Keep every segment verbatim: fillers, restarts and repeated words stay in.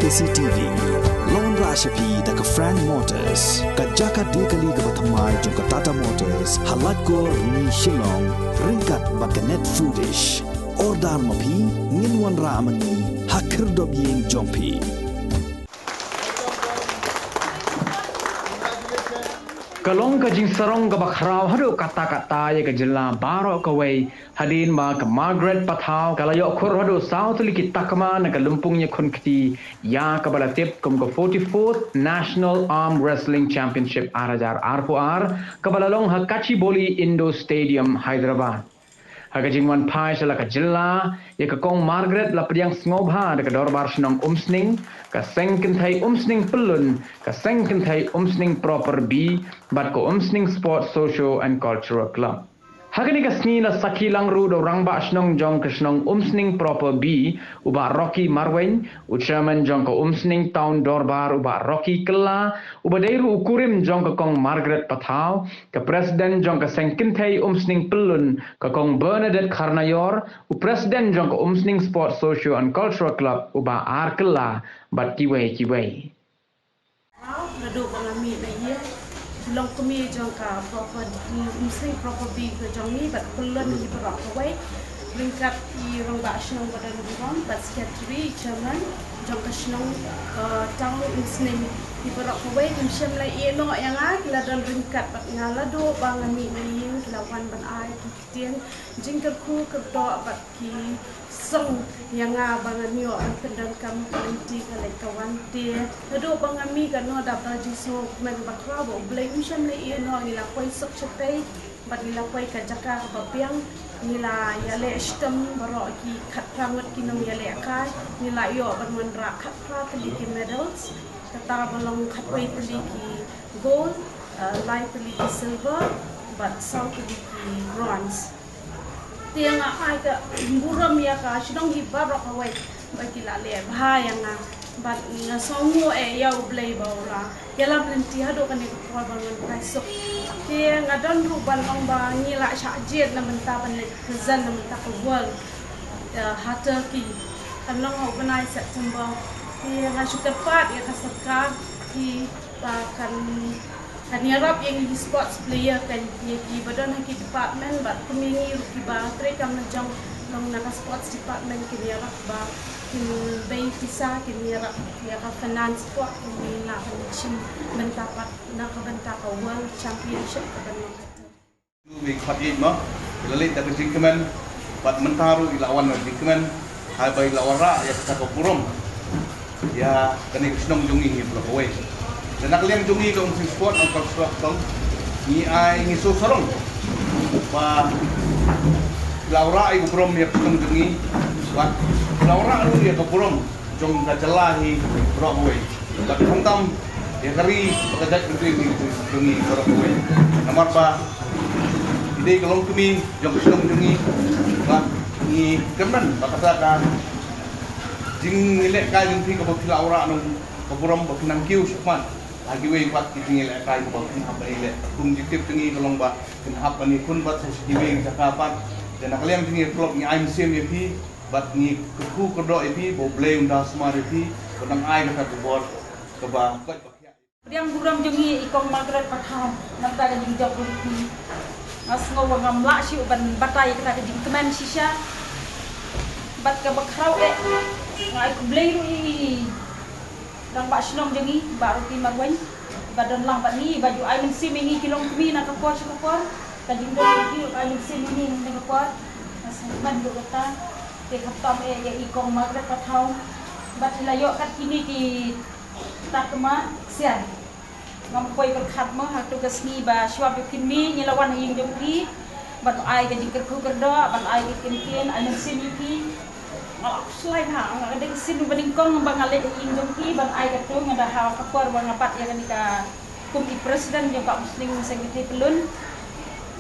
C T V. Long ra sha phi da ka Frank Motors, ka jaka die kali kaba thymmai jong ka Tata Motors, ha Laitkor, Rni, Shillong, ryngkat bad ka Net Foodish. Order ma phi, ngin wanrah ma ngi ha khyrdop ïing jong phi. Ka long ka jingsarong kaba khraw haduh katta katta ïa ka jylla baroh kawei, hadien ba ka Margaret Pathaw ka la ïoh khur haduh saw tylli ki takma na ka lympung ïakhun kti ïa kaba la tip kum ka forty-fourth National Arm Wrestling Championship ar hajar arphew ar, kaba la long ha Gachibowli Indoor Stadium, Hyderabad. Ha ka jingwan phai sha la ka jylla ïa ka Kong Margaret, la pdiang sngewbha da ka Dorbar Shnong Umsning, ka Seng Kynthei Umsning Pyllun, ka Seng Kynthei Umsning Proper B, bad ka Umsning Sports Socio and Cultural Club. Ha kane ka sngi la sakhi lang ruh da u Rangbah Shnong jong ka Shnong Umsning Proper B, u Bah Rocky Marwein, u Chairman jong ka Umsning Town Dorbar, u Bah Rocky Kylla, uba dei ruh u kurim jong ka Kong Margaret Pathaw, ka President jong ka Seng Kynthei Umsning Pyllun, ka Kong Bernadette Kharnaior, u President jong ka Umsning Sports Socio and Cultural Club, u Bah R Kylla, bad kiwei kiwei. Naduh ba nga mih na ïing, ki longkmie jong ka Proper, Umsning Proper B ka jong ngi bad Pyllun hi baroh kawei, ryngkat i Rangbah Shnong ba don burom bad Secretary, Chairman jong ka shnong, eh, Town Umsning hi baroh kawei, kim shym la ïeh noh ïa nga, ki la don ryngkat bad nga naduh ba nga mih na ïing, ki la wan ban ai ki ktien jingkyrkhu kyrdoh bad ki song ïa nga ba ngan ïoh ban pyndonkam ka lynti ka leit ka wan. Te naduh ba nga mih, katno dap da jingsngewkmen bakhraw ba U Blei um shym la ïeh noh, ngi la poi suk shatei bad ngi la poi ka jaka kaba biang. Ngi la ïaleh shitom baroh ki khatphra ngut ki nongïalehkai, ngi la ïoh ban wanrah khatphra tylli ki medals, kata ba long khatwei tylli ki gold, eh, lai tylli ki silver bad saw tylli ki bronze. Te nga ai ka burom ïa ka shnong hi baroh kawei ba ki la leh bha ïa nga. Bad nga sngewnguh eh ïa U Blei ba u la ïalam lynti haduh kane ka por ba ngan phai suk. Te nga don ruh ban ong ba ngi la shah jied na bynta ban leit present na bynta ka World, eh, ha Turkey. Kan long ha u bnai September. Te nga shu kyrpad ïa ka sorkar hi ba kan, kan ïarap ïa ngi ki sports player, kan ïa kiba don ha ki department bad kum ïa ngi ruh kiba treikam la jong, long na ka sports department, kin ïarap ba kin bei pisa, kin ïarap ïa ka finance, ba kin lah ban shim bynta pat na ka bynta ka World Championship kaban long. Ïa ki pat ïeit ma, i la leit da ka jingkmen, bad mynta ruh i la wan da ka jingkmen, haba i la wanrah ïa kata ka burom ïa kane ka shnong jong ngi hi baroh kawei. Te na ka liang jong ngi ka Umsning Sport and Cultural Club, ngi ai, ngi sngewsarong ba i la wanrah ïa ka burom ïa ka shnong jong ngi, bad i la wanrah ruh ïa ka burom jong ka jylla hi baroh kawei. Bad khamtam ïa ka ri bad ka jaitbynriew jong ngi baroh kawei. Namar ba i dei ka longkmie jong ka shnong jong ngi. Bad ngi kyrmen ba kata ka jingïalehkai jong phi kaba phi la wanrah, nong ka burom ba phi nang kiew shakhmat ha kiwei pat ki jingïalehkai kaba phin hap ban leh. Kum jingtip jong ngi ka long ba phin hap ban ïakhun pat sha kiwei ki jaka pat. Te na ka liang jong ngi ka club ngi ai mynsiem ïa phi, bad ngi kyrkhu kyrdoh ïa phi ba U Blei un da sumar ïa phi, ba nang ai kata ka bor kaba koit ba khiah. Pdiang burom jong ngi i Kong Margaret Pathaw na kata ka jingjop jong phi. Nga sngew ba ngam lah shuh ban batai kata ka jingkmen shisha. Bad kaba khraw eh, nga ai khublei ruh ïa i Rangbah Shnong jong ngi, Bah Rocky Marwein, ba don lang bad ngi, ba ju ai mynsiem ïa ngi ki longkmie na ka por sha ka por. Ka jingdon jong phi ruh ka ai mynsiem ïa ngi na ka por. Nga sngewkmen ruh kata. Te khamtam eh ïa i Kong Margaret Pathaw, bad i la ïoh kat kine ki takma ksiar. Ngam poi pyrkhat mo ha kato ka sngi ba shuwa ba phin mih ngi la wan ha ïing jong phi ban ai ka jingkyrkhu kyrdoh, ban ai ka kyntien, ai mynsiem ïa phi. Nga la khuslai bha, nga ka dei ka sien ba nyngkong ba nga leit ha ïing jong phi ban ai kato, nga da ha ka por ba nga bat ïa kane ka kum i president jong ka Umsning Seng Kynthei Pyllun.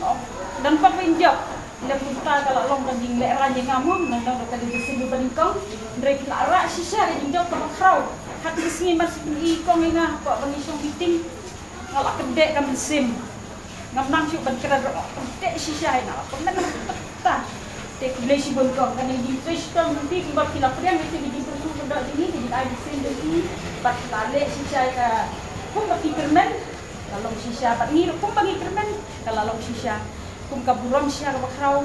Nga ong don pat ba in jop. Lem mynta ka la long ka jinglehrain ïa nga mo, nang dang ka dei ka sien ba nyngkong. Hynrei phi la rah shisha ka jingjop kaba khraw. Ha kata ka sngi mar shu pyni i kong ïa nga hapoh ba ngi shong meeting, nga la kyndit ka mynsiem. Ngam nang shuh ban kren ruh, kyndit shisha ïa nga, la pynmih mynta. Te khublei shibun kong, kane ka jingtrei shitom jong phi kumba phi la pdiang ïa ka jingkyrkhu. Dok jong ngi ka jingai mynsiem jong ngi, bad la leh shisha ka, kumba ki kyrmen ka long shisha, bad ngi ruh kumba ngi kyrmen ka la long shisha. Kum ka burom shisha kaba khraw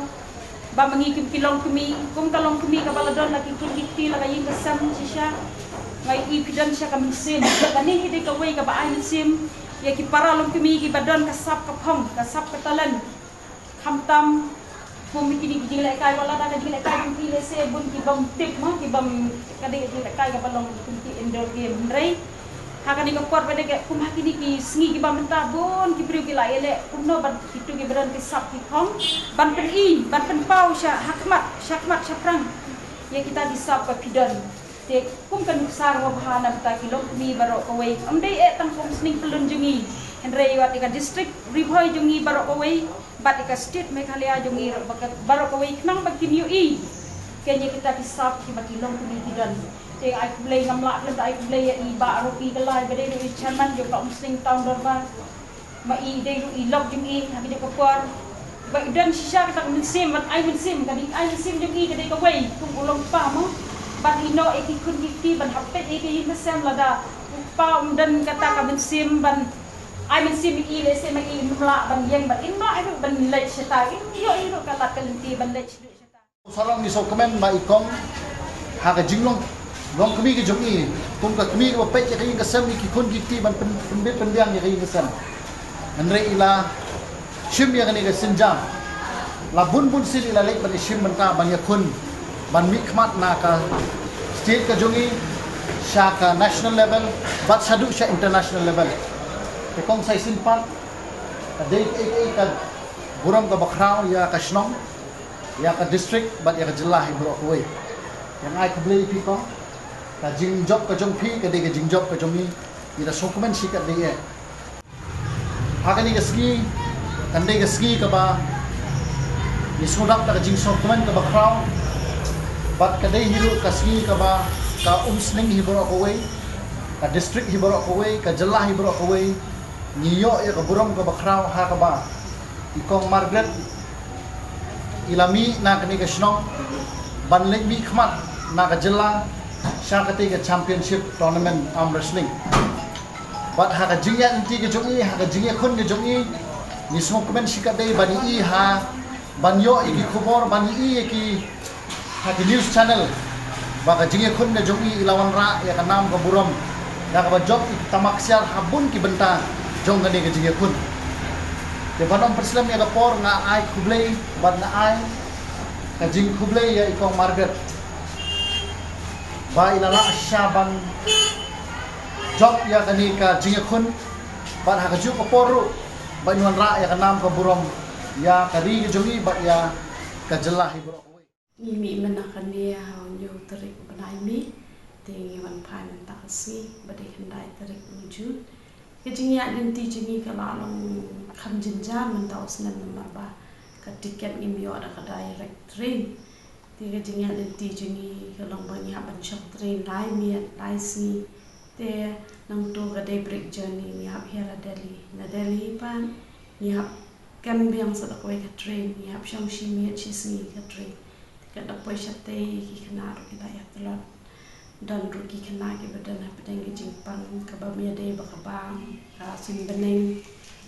ba ma ngi kum ki longkmie, kum ka longkmie kaba la don la ki khun ki kti la ka ïing ka sem shisha, nga ïohi phi don shisha ka mynsiem. Kane hi dei kawei kaba ai mynsiem ïa ki para longkmie kiba don ka sap ka phong, ka sap ka talent. Khamtam kum kine ki jinglehkai, wat lada ka jinglehkai jong phi lehse bun ki bym tip mo, ki bym, ka dei ka jinglehkai kaba long kum ki indoor game, hynrei ha kane ka por ba dei ka, kum ha kine ki sngi kiba mynta bun ki briew ki la ïaleh kumno ban, kito kiba don ki sap ki phong ban pyni, ban pynpaw sha ha khmat, sha khmat shaphrang ïa kita ki sap ba phi don. Te kum ka nuksa kaba bha na bynta ki longkmie baroh kawei, ym dei eh tang ka Umsning Pyllun jong ngi, hynrei wat ïa ka district Ri Bhoi jong ngi baroh kawei, bad ïa ka state Meghalaya jong ngi baroh kawei, khnang ba kin ïohi kein ïa kita ki sap kiba ki longkmie ki don. Te ai khublei, ngam lah lem da ai khublei ïa i Bah Rocky Kyllai ba dei ruh i chairman jong ka Umsning Town Dorbar. Ma i dei ruh i lok jong ngi ha kane ka por ba i don shisha kata ka mynsiem ban ai mynsiem. Ka dei ai mynsiem jong i ka dei kawei kum u long kpa mo, ban ïehnoh ïa ki khun ki kti ban hap peit ïa ka ïing ka sem. Lada u kpa um don kata ka mynsiem ban ai mynsiem ïa i, lehse ma i im lah ban ïeng, ban im lah ruh ban leit shata, im ïoh ruh ka lad ka lynti ban leit shaduh shata. Sarong ngi sngewkmen ba i kong ha ka jinglong, longkmie ka jong i, kum ka kmie kaba peit ïa ka ïing ka sem, ïa ki khun ki kti ban pyn-, pynbit pynbiang ïa ka ïing ka sem. Hynrei i la shim ïa kane ka sienjam, la bun bun sien i la leit ban ïashim bynta ban ïakhun, ban mihkhmat na ka state ka jong i sha ka national level bad shaduh sha international level. Te kong, sa shisien pat ka dei kaei kaei ka burom kaba khraw ïa ka shnong, ïa ka district bad ïa ka jylla hi baroh kawei. Ïa nga ai khublei ïa phi kong. Ka jingjop ka jong phi ka dei ka jingjop ka jong ngi. Ngi da sngewkmen shikatdei eh. Ha kane ka sngi kan dei ka sngi kaba ngi sngewdap da ka jingsngewkmen kaba khraw. Bad ka dei hi ruh ka sngi kaba ka Umsning hi baroh kawei, ka district hi baroh kawei, ka jylla hi baroh kawei, ngi ïoh ïa ka burom kaba khraw ha kaba i kong Margaret i la mih na kane ka shnong ban leit mihkhmat na ka jylla sha katei ka championship tournament arm wrestling. Bad ha ka jingïaid lynti ka jong i, ha ka jingïakhun ka jong i, ngi sngewkmen shikatdei ban ïohi ha, ban ïoh ïa ki khubor, ban ïohi ïa ki ha ki news channel ba ka jingïakhun ka jong i i la wanrah ïa ka nam ka burom da kaba jop i tama ksiar ha bun ki bynta jong kane ka jingïakhun. Te ban ym pynslem ïa ka por, nga ai khublei bad nga ai ka jingkhublei ïa i kong Margaret ba i la lah shisha ban jop ïa kane ka jingïakhun bad ha kajuh ka por ruh ban wanrah ïa ka nam ka burom ïa ka ri ka jong i bad ïa ka jylla hi baroh kawei. Ngi mih mynta kane ha u hynñiew tarik u bnai May, te ngi wan phai mynta ka sngi ba dei khyndai tarik u June. Ka jingïaid lynti jong ngi ka la long kham jynjar mynta u snem namar ba ka tiket ngim ïoh da ka direct train. Te ka jingïaid lynti jong ngi ka long ba ngi hap ban shong train lai miet lai sngi. Te nangto ka dei break journey, ngi hap hiar ha Delhi. Na Delhi pat ngi hap kem biang sa da kawei ka train, ngi hap shong shi miet shi sngi ka train. Te ka da poi shatei, ki khynnah ruh ki da ïatlot. Don ruh ki khynnah kiba don hapdeng ka jingpang kaba ym ïadei ba ka bam, ka suiñ bneng,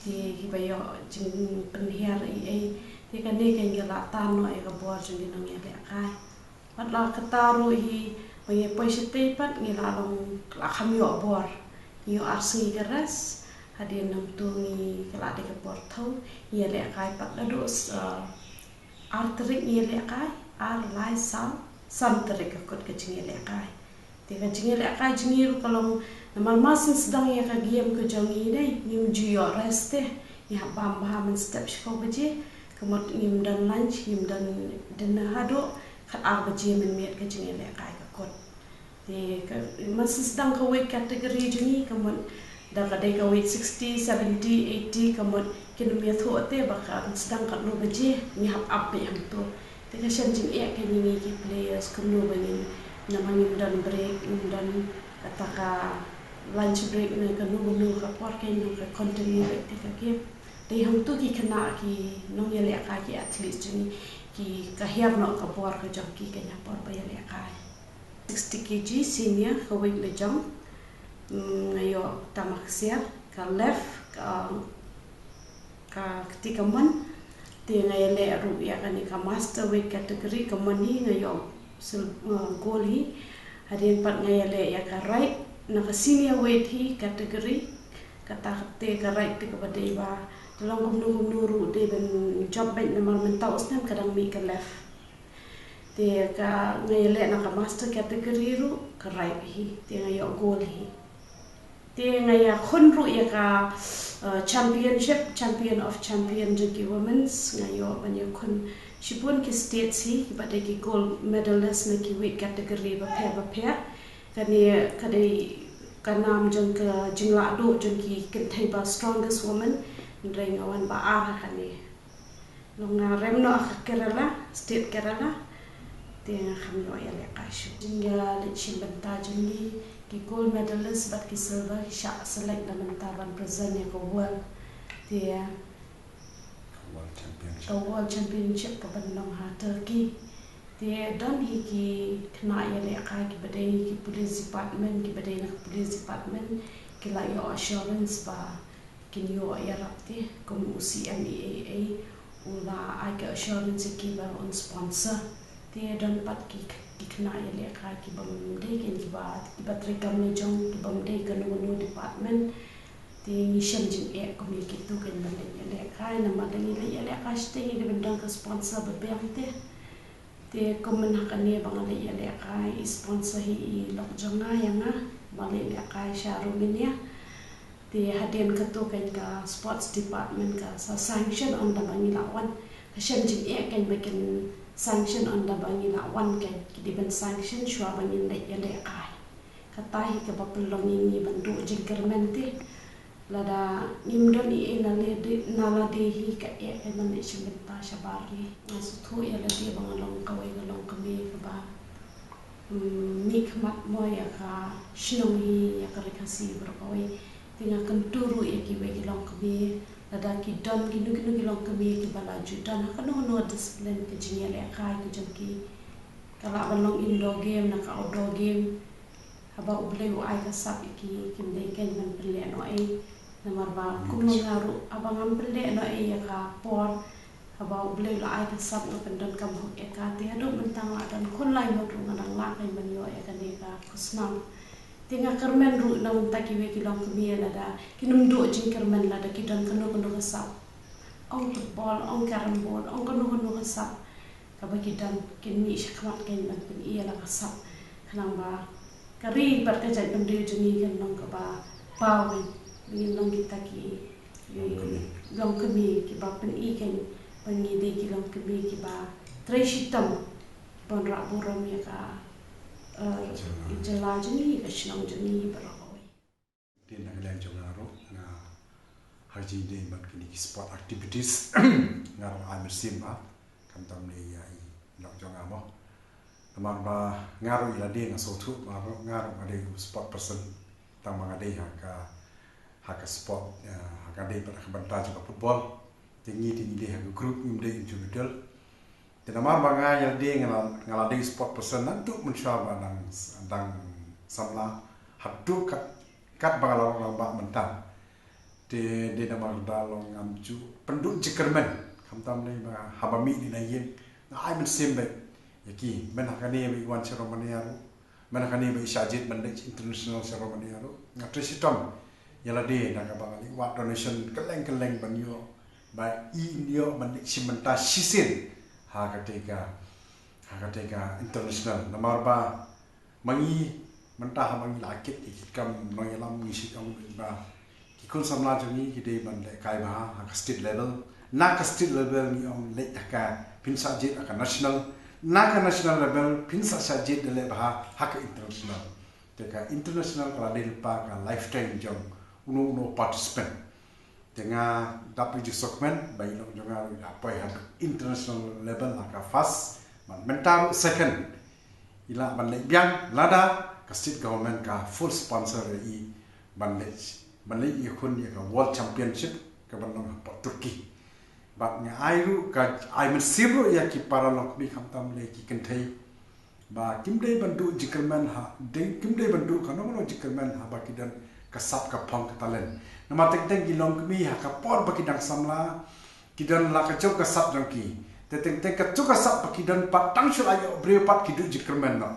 te kiba ïoh jingpynhiar ei ei. Te kane ka ngi la tan noh ïa ka bor jong ki nongïalehkai. Bad la kata ruh hi ba ngi poi shatei pat ngi la long la kham ïoh bor. Ngi ïoh ar sngi ka rest. Hadien nangto ngi, ka la dei ka por thaw, ngi ïalehkai pat naduh, eh, ar tarik ngi ïalehkai, ar, lai, saw, san tarik ka kut ka jingïalehkai. Te ka jingïalehkai jong ngi ruh ka long namar mar syn sdang ïa ka game ka jong ngi dei, ngim ju ïoh rest te. Ngi hap bam bha mynstep shiphew baje, ka mut ngim don lunch, ngim don dinner haduh khat ar baje mynmiet ka jingïalehkai ka kut. Te ka, man sdang ka weight category jong ngi ka mut da ka dei ka weight sixty, seventy, eighty ka mut kin ym ïathuh te ba kan sdang katno baje, ngi hap ap beit hangto. Te ka shen jingeh ka jong ngi ki players kumno ba ngin, namar ngim don break, ngim don kata ka lunch break ne kano kano ka por, ka nang ka continue beit te ka game. Te hangto ki khynnah ki nongïalehkai ki athletes jong ngi ki ka hiar noh ka bor ka jong ki ka ïa por ba ïalehkai. Sixty K G senior ka weight la jong. Mm, nga ïoh tama ksiar, ka left, ka, ka kti kamon. Te nga ïaleh ruh ïa kane ka master weight category kamon hi nga ïoh sil-, uh, gold hi. Hadien pat nga ïaleh ïa ka right na ka senior weight hi category. Kata kate ka right te kaba dei ba te long kumno kumno ruh dei ban jop beit namar mynta u snem ka dang mih ka left. Te ka nga ïaleh na ka master category ruh ka right hi. Te nga ïoh gold hi. Te nga ïakhun ruh ïa ka, uh, championship, champion of champion jong ki women's, nga ïoh ban ïakhun shibun ki states hi kiba dei ki gold medalist na ki weight category bapher bapher. Kane ka dei ka nam jong ka jinglah duh jong ki kynthei ba strongest woman. Hynrei nga wan ba ar ha kane. Long nga rem noh ha Kerala, state Kerala. Te nga kham ïoh ïalehkai shuh. Jingïaleit shim bynta jong ngi, ki gold medalist bad ki silver ki shah select na bynta ban present ïa ka world. Te World Championship. Ka World Championship ka ban long ha Turkey. Te don hi ki khynnah ïalehkai kiba dei ki police department, kiba dei na ka police department, ki la ïoh assurance ba kin ïoh ïarap te, kum u C M E A A u la ai ka assurance ïa ki ba un sponsor. Te don pat ki, ki khynnah ïalehkai kibym dei kein kiba, kiba treikam la jong, kibym dei kano kano department. Te ngi shem jingeh kum ïa kito kein ban leit ïalehkai, namar lada ngi leit ïalehkai shatei ngi dei ban don ka sponsor ba biang te. Te kum mynta kane ba nga leit ïalehkai, i sponsor hi i lok jong nga ïa nga ba leit lehkai sha Romania. Te hadien kato kein ka sports department ka sa sanction ynda ba ngi la wan. Ka shem jingeh kein ba kin sanction ynda ba ngi la wan kein, ki dei ban sanction shuwa ba ngin leit ïalehkai. Kata hi kaba pynlong ïa ngi ban duh jingkyrmen te. Lada ngim don ei ei na lade, na lade hi ka eh kein ban leit shim bynta shabar hi. Nga sngewthuh ïa lade ba nga long kawei ka longkmie kaba, mm, mihkhmat mo ïa ka shnong hi, ïa ka Ri Khasi baroh kawei. Te nga kyntu ruh ïa kiwei ki longkmie, lada ki don kino kino ki longkmie kiba la ju don ha kano kano discipline ka jingïalehkai ka jong ki. Ka lah ban long indoor game ne ka outdoor game. Haba U Blei u ai ka sap ïa ki, kim dei kein ban pynlehnohei. Namar ba kum ma nga ruh haba ngam pynlehnohei ïa ka por, haba U Blei u la ai ka sap nga pyndonkam hok ïa ka, te haduh mynta nga la don khun lai ngut ruh nga dang lah kein ban ïoh ïa kane ka khusnam. Te nga kyrmen ruh na bynta kiwei ki longkmie lada kin ym duh jingkyrmen lada ki don kano kano ka sap. Ong football, ong carrom board, ong kano kano ka sap kaba ki don, kin mih shakhmat kein ban pyni ïa la ka sap. Khnang ba ka ri bad ka jaitbynriew jong ngi kan long kaba paw kein, ba ngin long kita ki longkmie, longkmie kiba pyni kein ba ngi dei ki longkmie kiba trei shitom ban rah burom ïa ka, eh, jylla jong ngi, ka shnong jong ngi baroh kawei. Te na ka liang jong nga ruh, nga ha ka jingïadei bad kine ki sport activities nga ruh ai mynsiem bha, khamtam ne ïa i lok jong nga mo. Namar ba nga ruh ïa lade nga sngewthuh ba nga ruh nga dei u sport person. Tang ba nga dei ha ka, ha ka sport, eh, ha ka dei pat ha ka bynta jong ka football. Te ngi te ngi dei ha ka group, ngim dei individual. Te namar ba nga ïa lade nga la, nga la dei sport person naduh mynshuwa ba dang, dang samla haduh kat, kat ba nga la long rangbah mynta. Te dei namar da long ngam ju pynduh jingkyrmen. Khamtam ne ba haba mih ne na ïing nga ai mynsiem beit ïa ki, myn ha kane ba i wan sha Romania ruh, myn ha kane ba i shah jied ban leit international sha Romania ruh. Nga trei shitom ïa lade na kaba nga leit wad donation kylleng kylleng ban ïoh ba i ïoh ban leit shim bynta shisien ha kata ka, ha kata ka international. Namar ba ma ngi mynta haba ngi la kit ïa ki kam nongïalam ngi shu ong ba ki khun samla jong ngi ki dei ban lehkai bha ha ka state level. Na ka state level ngi ong leit ha ka, phin sa jied ha ka national. Na ka national level phin sa, sa jied da leh bha ha ka international. Te ka international ka la dei lypa ka lifetime jong uno uno participant. Te nga dap ïa ka jingkyrmen ba i lok jong nga ruh i la poi ha international level ha ka first, ban mynta ruh second. I lah ban leit biang lada ka state government ka full sponsor ïa i ban leit, ban leit ïakhun ïa ka World Championship ka ban long hapoh Turkey. Bad nga ai ruh ka, ai mynsiem ruh ïa ki para longkmie khamtam ne ki kynthei Ba kim dei ban duh jingkyrmen ha, dei, kim dei ban duh kano kano jingkyrmen haba ki don ka sap ka phong ka talent. Namar teng teng ki longkmie ha ka por ba ki dang samla, ki don la ka jong ka sap jong ki. Te teng teng ka jong ka sap ba ki don pat tang shu la ïoh briew pat ki duh jingkyrmen noh.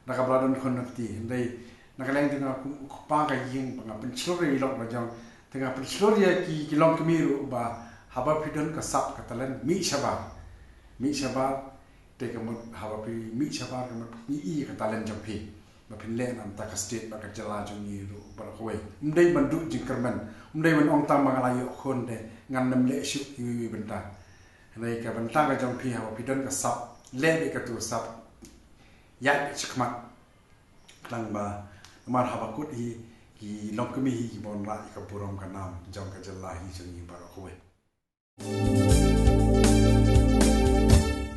Na ka ba la don khun na kti, hynrei na ka liang te nga kum u kpa ka ïing ba nga pynshlur ïa i lok la jong. Te nga pynshlur ïa ki, ki longkmie ruh ba haba phi don ka sap ka talent, mih shabar. Mih shabar, te ka mut haba phi mih shabar ka mut ngi i ka talent jong phi. Ba phin leh na ka bynta ka state bad ka jylla jong ngi ruh baroh kawei. Ym dei ban duh jingkyrmen, ym dei ban ong tang ba nga la ïoh khun te ngan nym leh shuh iwei iwei bynta. Hynrei ka bynta ka jong phi haba phi don ka sap, leh beit katu ka sap. Ïaid beit shakhmat. Khnang ba namar haba kut hi ki longkmie hi ki ban lah ïa ka burom ka nam jong ka jylla hi jong ngi baroh kawei.